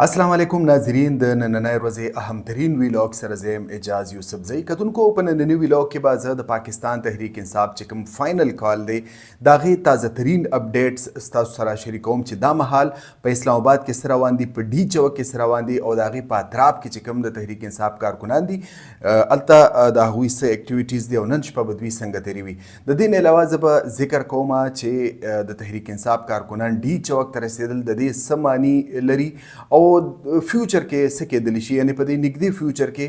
السلام علیکم ناظرین، د نننۍ ورځې اهم ترین ویلاګ سره زه یم اعجاز یوسفزی. کتونکو، په ننني ویلاګ کې به زه د پاکستان تحریک انصاف چې کوم فاینل کال دی، د هغې تازه ترین اپډیټس ستاسو سره شریکوم چې دا مهال په اسلام آباد کې څه روان دي، په ډي چوک کې څه روان دي او د هغې په اطراف کې چې کوم د تحریک انصاف کارکنان دي، هلته د هغوی څه اکټیویټیز دي او نن شپه به دوی څنګه تېروي. د دې نه علاوه زه به ذکر کوم چې د تحریک انصاف کارکنان ډي چوک ته رسېدل د دې څه معنی لري او فیوچر کې څه کېدلی شي، یعنی په دې نږدې فیوچر کې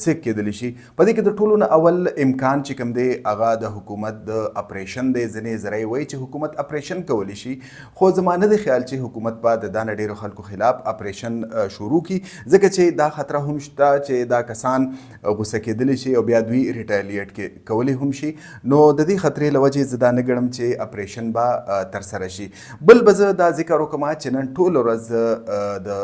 څه کېدلی شي. په دې کې د ټولو نه اول امکان چې کوم دی، هغه د حکومت د اپریشن دی. ځینې ذرایع وایي چې حکومت اپریشن کولی شي، خو زما نه دی خیال چې حکومت به د دانه ډېرو خلکو خلاف اپریشن شروع کړي، ځکه چې دا خطر هم شته چې دا کسان غوسه کېدلی شي او بیا دوی ریټالیټ کولی هم شي. نو د دې خطرې له وجې زه دا نه ګڼم چې اپریشن به ترسره شي. بل به زه دا ذکر وکړم چې نن ټوله ورځ د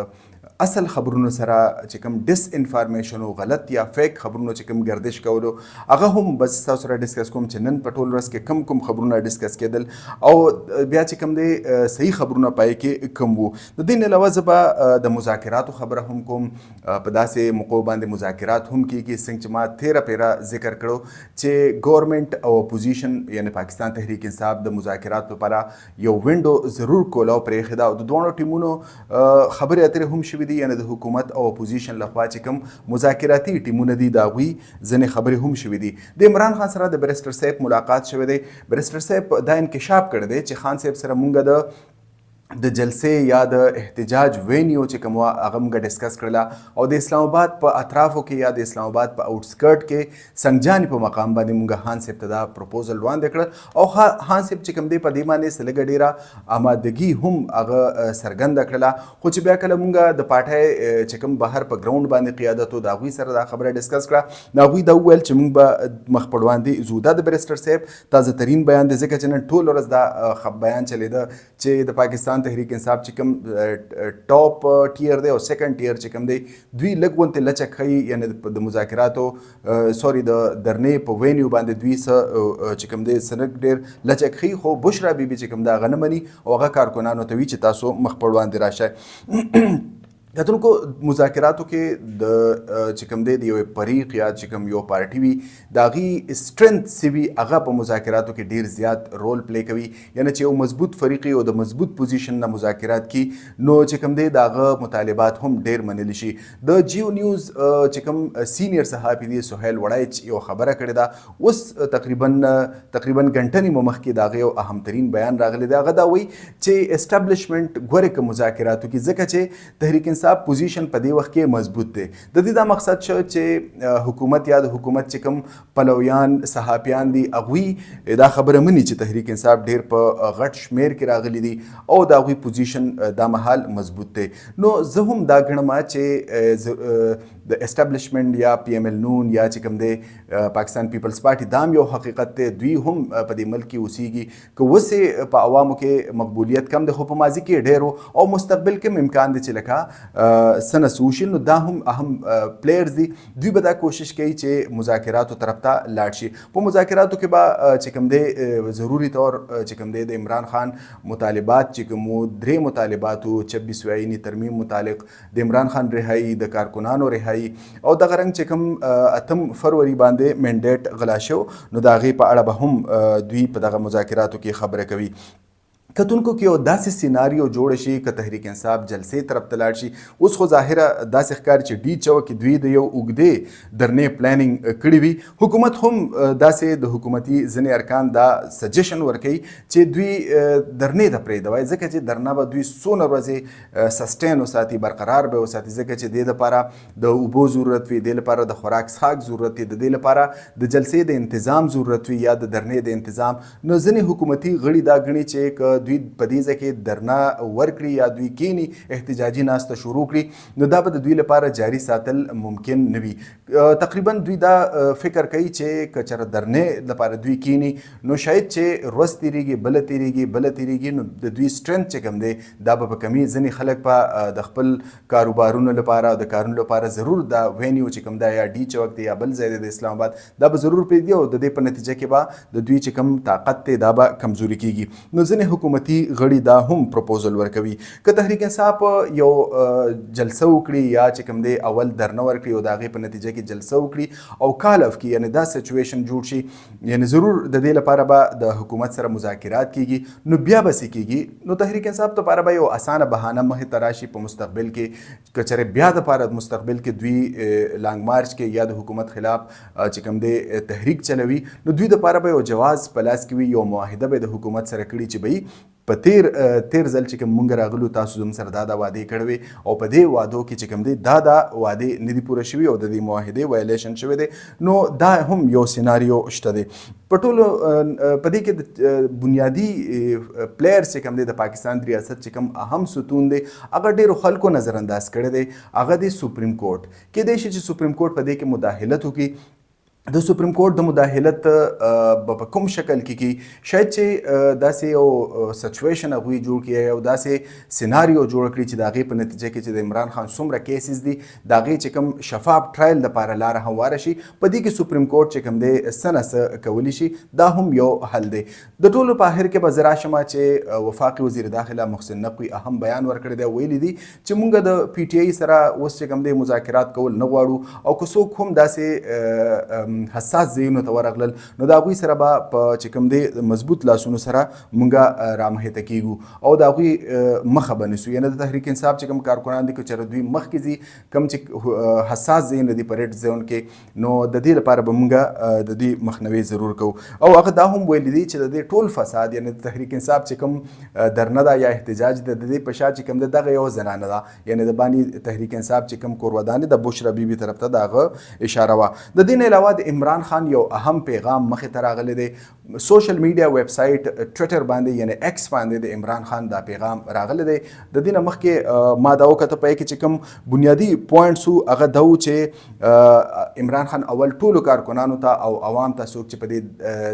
اصل خبرونو سره چې کوم ډس انفارمیشن او غلط یا فیک خبرونو چې کوم گردش کولو، هغه هم بس تاسو سره ډیسکس کوم چې نن په ټول ورځ کې کم کوم خبرونه ډیسکس کېدل او بیا چې کوم دی صحیح خبرونه پای کې کم وو. د دې نه علاوه زه به د مذاکراتو خبره هم کوم. په داسې موقع باندې مذاکرات هم کیږي، څنګه چې ما تیره پیره ذکر کړو چې ګورنمنت او اپوزیشن، یعنی پاکستان تحریک انصاف، د مذاکراتو لپاره یو وینډو ضرور کولاو پرېښې ده او د دواړو ټیمونو خبرې اترې هم شوې دي، یعنی د حکومت او اپوزیشن لخوا چې کوم مذاکراتي ټیمونه دي، د هغوی ځینې خبرې هم شوې دي. د عمران خان سره د بیرسټر صاحب ملاقات شوی دی. بیرسټر صاحب دا انکشاف کړی دی چې خان صاحب سره مونږ د جلسې یا د احتجاج وینیو چې کوم وه، هغه موږ ډسکس کړله او د اسلام آباد په اطرافو کې یا د اسلام آباد په آوټسکرټ کې سنگجاني په مقام باندې موږ خان صاحب ته دا پروپوزل وړاندې کړل او خان صاحب چې کوم دی، په دې باندې څه لږه ډېره آمادګي هم هغه څرګنده کړله. خو چې بیا کله موږ د پارټۍ چې کوم بهر په ګراوند باندې قیادت و، د هغوی سره دا خبره ډسکس کړه، نو هغوی دا وویل چې موږ به مخ په وړاندې ځو. دا د بیرسټر صاحب تازه ترین بیان دی، ځکه چې نن ټول ورځ دا بیان چلیده چې د پاکستان تحریک انصاف چې کوم ټاپ ټیر دی او سیکنډ ټیر چې کوم دی، دوی لږ غونتې لچک ښيي، یعنې د مذاکراتو، سوري، د درنې په وینیو باندې دوی څه چې کوم دی څه لږ ډېر لچک ښيي، خو بشرا بیبي چې کوم ده، هغه نه مني او هغه کارکنانو ته وي چې تاسو مخ په وړاندې راشئ. کتونکو، مذاکراتو کې د چې کوم دی د یوې فریق یا چې کوم یو پارټي وي، د هغې سټرنث څه وي، هغه په مذاکراتو کې ډیر زیات رول پلی کوي. یعنی چې یو مضبوط فریق او د مضبوط پوزیشن نه مذاکرات کی، نو چې کوم دی د هغه مطالبات هم ډیر منل شي. د جیو نیوز چې کوم سینیئر صحافي دی، سهیل وړایچ، یو خبره کړې ده. اوس تقریبا تقریبا غنټه نیمه مخکې د هغه یو اهم ترین بیان راغلی دی. هغه دا وایي چې اسټابلیشمنت ګوره که مذاکراتو کې، ځکه چې تحریک انصاف پوزیشن په دې وخت کې مضبوط دی. د دې دا مقصد شو چې حکومت یا د حکومت چې کوم پلویان صحافیان دي، هغوی دا خبره مني چې تحریک انصاف ډیر په غټ شمیر کې راغلي دي او د هغوی پوزیشن دا مهال مضبوط دی. نو زه هم دا ګڼم چې د اسټابلیشمنت یا پی ایم ایل نون یا چې کوم دی پاکستان پیپلز پارټي، دا هم یو حقیقت دی، دوی هم په دې ملک کې اوسیږي. که اوس یې په عوامو کې مقبولیت کم دی، خو په ماضي کې ډېر و او مستقبل کې هم امکان دی چې لکه څه نه څه وشي. نو دا هم اهم پلیئرز دي، دوی به دا کوشش کوي چې مذاکراتو طرف ته لاړ شي. په مذاکراتو کې به چې کوم دی ضروري طور چې کوم دی د عمران خان مطالبات چې کوم وو، درې مطالبات وو: 26 آئیني ترمیم متعلق، د عمران خان رهایی، د کارکنانو رهایی او دغه رنګ چې کوم 8 فروری باندې منډیټ غلا شو، نو د هغې په اړه به هم دوی په دغه مذاکراتو کې خبره کوي. کتونکو، کې یو داسې سیناریو جوړ شي که تحریک انصاف جلسې طرف ته لاړ شي، اوس خو ظاهره داسې ښکاري چې ډي چوک کې دوی د یو اوږدې درنې پلانینګ کړی وي. حکومت هم داسې د حکومتي ځینې ارکان دا سجیشن ورکوي چې دوی درنې ته پرېږده وای، ځکه چې درنه به دوی څونه ورځې سسټین وساتي، برقرار به وساتي، ځکه چې دې لپاره د اوبو ضرورت وي، دې لپاره د خوراک څښاک ضرورت وي، د دې لپاره د جلسې د انتظام ضرورت وي یا د درنې د انتظام. نو ځینې حکومتي غړي دا ګڼي چې که دوی په دې ځای کې درنه ورکړي یا دوی کینی، احتجاجي ناسته شروع کړي، نو دا به د دوی لپاره جاری ساتل ممکن نه وي. تقریبا دوی دا فکر کوي چې که چېرې درنې لپاره دوی کینی، نو شاید چې ورځ تیریږي، بله تیریږي، بله تیریږي، نو د دوی سټرنث چې کوم دی، دا به په کمی. ځینې خلک په د خپل کاروبارونو لپاره، د کارونو لپاره ضرور دا وینیو چې کوم دا یا ډي چوک دی یا بل ځای دی د اسلام آباد، دا به ضرور پرېږدي او د دې په نتیجه کې به د دوی چې کوم طاقت دی، دا به کمزوري کیږي. نو ځینې حکومتي حکومتي غړي دا هم پروپوزل ورکوي، که تحریک انصاف یو جلسه وکړي یا چې کوم دی اول درنه ورکړي او د هغې په نتیجه کې جلسه وکړي او کال اف کې، یعنی دا سچویشن جوړ شي، یعنی ضرور د دې لپاره به د حکومت سره مذاکرات کیږي، نو بیا به څه کیږي؟ نو تحریک انصاف لپاره به یو اسانه بهانه مخې ته راشي په مستقبل کې. که چېرې بیا د پاره مستقبل کې دوی لانګ مارچ کې یا د حکومت خلاف چې کوم دی تحریک چلوي، نو دوی د پاره به یو جواز په لاس کې وي، یو معاهده به د حکومت سره کړي چې به په تیر تیر ځل چې کوم مونږ راغلو، تاسو زموږ سره دا دا وعدې کړې وې او په دې وعدو کې چې کوم دی دا دا وعدې نه دي پوره شوي او د دې معاهدې وایلیشن شوی دی. نو دا هم یو سیناریو شته دی. په ټولو په دې کې د بنیادی پلیئر چې کوم دی، د پاکستان د ریاست چې کوم اهم ستون دی، هغه ډیرو خلکو نظر انداز کړی دی، هغه دی سپریم کورټ. کېدای شي چې سپریم کورټ په دې کې مداخلت وکړي. د سپریم کورټ د مداخلت به په کوم شکل کې کی؟ شاید چې داسې یو سچویشن هغوی جوړ کړي او داسې سیناریو جوړ کړي چې د هغې په نتیجه کې چې د عمران خان څومره cases دي، د هغې چې کوم شفاف trial دپاره لاره هواره شي. په دې کې سپریم کورټ چې کوم دی څه نه څه کولی شي، دا هم یو حل دی. د ټولو په آخر کې به زه راشم چې وفاقي وزیر داخله محسن نقوي اهم بیان ورکړی دی. ویلي دي چې مونږ د پي ټي آی سره اوس چې کوم دی مذاکرات کول نه غواړو او که څوک هم داسې حساس ځایونو ته ورغلل، نو د هغوی سره به په چې کوم دی مضبوط لاسونو سره مونږه رامخې ته کیږو او د هغوی مخه به نیسو. یعنې د تحریک انصاف چې کوم کارکنان دي، که چېرې دوی مخکې ځي، کوم چې حساس ځایونه دي په ریډ زون کې، نو د دې لپاره به مونږه د دې مخنیوی ضرور کوو. او هغه دا هم ویلي دي چې د دې ټول فساد، یعنې د تحریک انصاف چې کوم درنه ده یا احتجاج ده، د دې په شا چې کوم ده دغه یو زنانه ده، یعنې د بانی تحریک انصاف چې کوم کورودانې د بشرا بي بي طرف ته د هغه اشاره وه. د دې نه علاوه د عمران خان یو اهم پیغام مخې ته راغلی دی. سوشل میډیا ویب سایټ ټویټر باندې، یعنی ایکس باندې د عمران خان دا پیغام راغلی دی. د دې نه مخکې ما دا وکته، په کې چې کوم بنیادی پوینټس وو، هغه دا و چې عمران خان اول ټولو کارکنانو ته او عوام ته، څوک چې په دې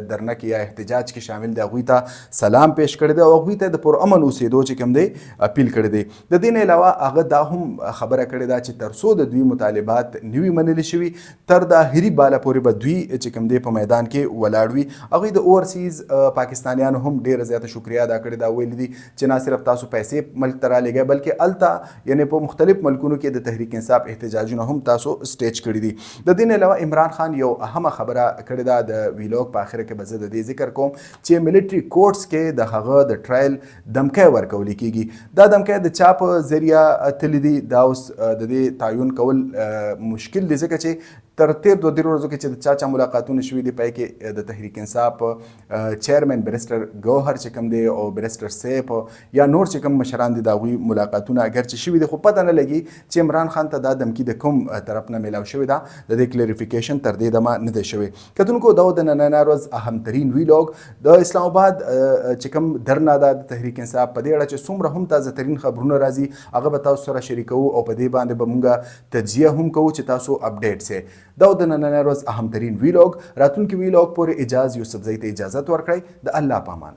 درنه کې یا احتجاج کې شامل دی، هغوی ته سلام پیش کړی دی او هغوی ته د پر امن اوسېدو چې کوم دی اپیل کړی دی. د دې نه علاوه هغه دا هم خبره کړې ده چې تر څو د دوی مطالبات نه وي منل شوي، تر د اخري باله پورې به دوی چې کوم دی په میدان کې ولاړ وي. هغوی د اوورسیز پاکستانیانو هم ډیره زیاته شکریا ادا کړې ده. ویلي دي چې نه صرف تاسو پیسې ملک ته رالیږئ، بلکې هلته، یعنې په مختلف ملکونو کې د تحریک انصاف احتجاجونه هم تاسو سټیج کړي دي. د دې نه علاوه عمران خان یو اهمه خبره کړې ده، د ویلوګ په اخر کې به زه د دې ذکر کوم، چې ملټري کورټس کې د هغه د ټرایل دمکۍ ورکول کیږي. دا دمکۍ د چا په ذریعه تللی دي، دا اوس د دې تعین کول مشکل دی، ځکه چې تر تیر 2-3 ورځو کې چې د چا چا ملاقاتونه شوي دي، پای کې د تحریک انصاف چیرمن بیرسټر ګوهر چې کوم دی او بیرسټر سیف یا نور چې کوم مشران دي، د هغوی ملاقاتونه اګر چې شوي دي، خو پته نه لګي چې عمران خان ته دا دمکي د کوم طرف نه میلاو شوې ده. د دې کلیریفیکیشن تر دې دمه نه دی شوی. کتونکو، دا د نننۍ ورځ اهم ترین ویلاګ، د اسلام آباد چې کوم درنه ده د تحریک انصاف، په دې اړه چې څومره هم تازه ترین خبرونه راځي، هغه به تاسو سره شریکوو او په دې باندې به مونږه تجزیه هم کوو چې تاسو اپډیټ سئ. دا د نننۍ ورځ اهم ترین ویلاګ. راتلونکي ویلاګ پورې اجاز یوسفزۍ ته اجازت ورکړئ. د الله پامان.